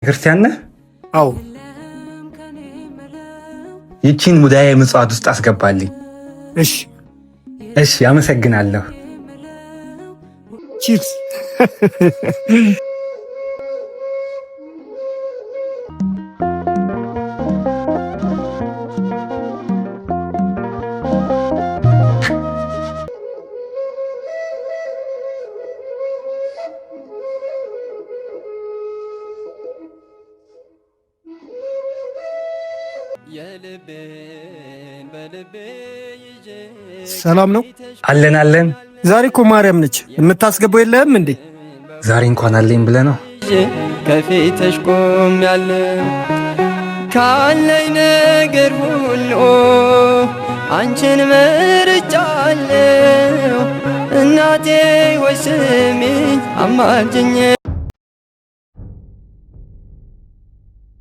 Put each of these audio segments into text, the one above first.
ክርስቲያን ነህ? አዎ። ይቺን ሙዳየ ምጽዋት ውስጥ አስገባልኝ። እሺ። እሺ፣ አመሰግናለሁ። Cheers። ሰላም ነው? አለን አለን። ዛሬ እኮ ማርያም ነች። የምታስገባው የለህም እንዴ? ዛሬ እንኳን አለኝ ብለህ ነው? ከፊትሽ ቆም ያለው ካለኝ ነገር ሁሉ አንቺን መርጫለሁ። እናቴ ወይ ስሚኝ አማልጅኝ።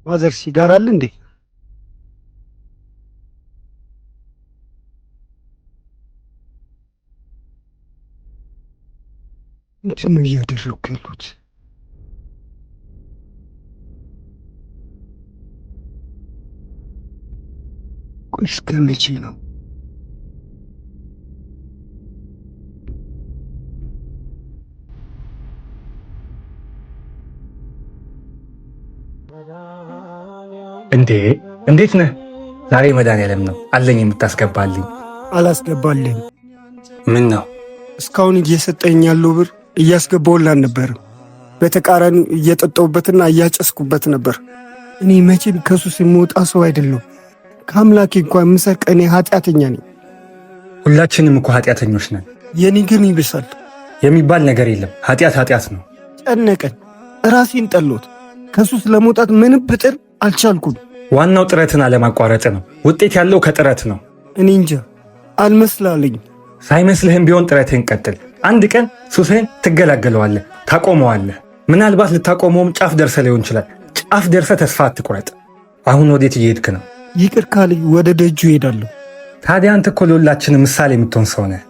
Mother፣ ሲጋራ አለ እንዴ? ምንድን ነው እያደረጉ ያሉት? ቆይ እስከ መቼ ነው? እንዴ፣ እንዴት ነህ? ዛሬ መድኃኒዓለም ነው፣ አለኝ የምታስገባልኝ። አላስገባልህም። ምን ነው? እስካሁን እየሰጠኝ ያለው ብር እያስገባሁልህ አልነበረም። በተቃራኒው እየጠጣሁበትና እያጨስኩበት ነበር። እኔ መቼም ከሱስ የምወጣ ሰው አይደለሁም። ከአምላኬ እንኳን የምሰርቅ እኔ ኃጢአተኛ ነኝ። ሁላችንም እኮ ኃጢአተኞች ነን። የኔ ግን ይብሳል። የሚባል ነገር የለም። ኃጢአት ኃጢአት ነው። ጨነቀኝ፣ ራሴን ጠሎት። ከሱስ ለመውጣት ምንም ብጥር አልቻልኩም። ዋናው ጥረትን አለማቋረጥ ነው። ውጤት ያለው ከጥረት ነው። እኔ እንጃ አልመስላለኝ። ሳይመስልህም ቢሆን ጥረትህን ቀጥል። አንድ ቀን ሱስህን ትገላገለዋለህ፣ ታቆመዋለህ። ምናልባት ልታቆመውም ጫፍ ደርሰህ ሊሆን ይችላል። ጫፍ ደርሰህ ተስፋ አትቁረጥ። አሁን ወዴት እየሄድክ ነው? ይቅር ካለኝ ወደ ደጁ እሄዳለሁ። ታዲያ አንተ እኮ ለሁላችንም ምሳሌ የምትሆን ሰው ነህ።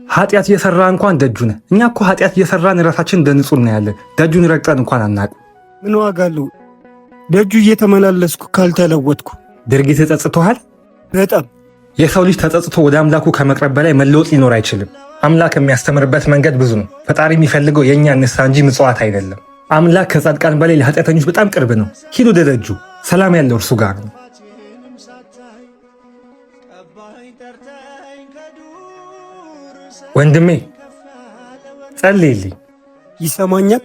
ኃጢአት እየሰራ እንኳን ደጁ ነህ። እኛ እኮ ኃጢአት እየሰራን ራሳችን እንደ ንጹህ እናያለን። ደጁን ረግጠን እንኳን አናውቅም። ምን ዋጋ አለው ደጁ እየተመላለስኩ ካልተለወጥኩ? ድርጊት ተጸጽቶሃል? በጣም። የሰው ልጅ ተጸጽቶ ወደ አምላኩ ከመቅረብ በላይ መለወጥ ሊኖር አይችልም። አምላክ የሚያስተምርበት መንገድ ብዙ ነው። ፈጣሪ የሚፈልገው የእኛ ንስሐ እንጂ ምጽዋት አይደለም። አምላክ ከጻድቃን በላይ ለኃጢአተኞች በጣም ቅርብ ነው። ሂድ ወደ ደጁ፣ ሰላም ያለው እርሱ ጋር ነው። ወንድሜ ጸልይልኝ። ይሰማኛል።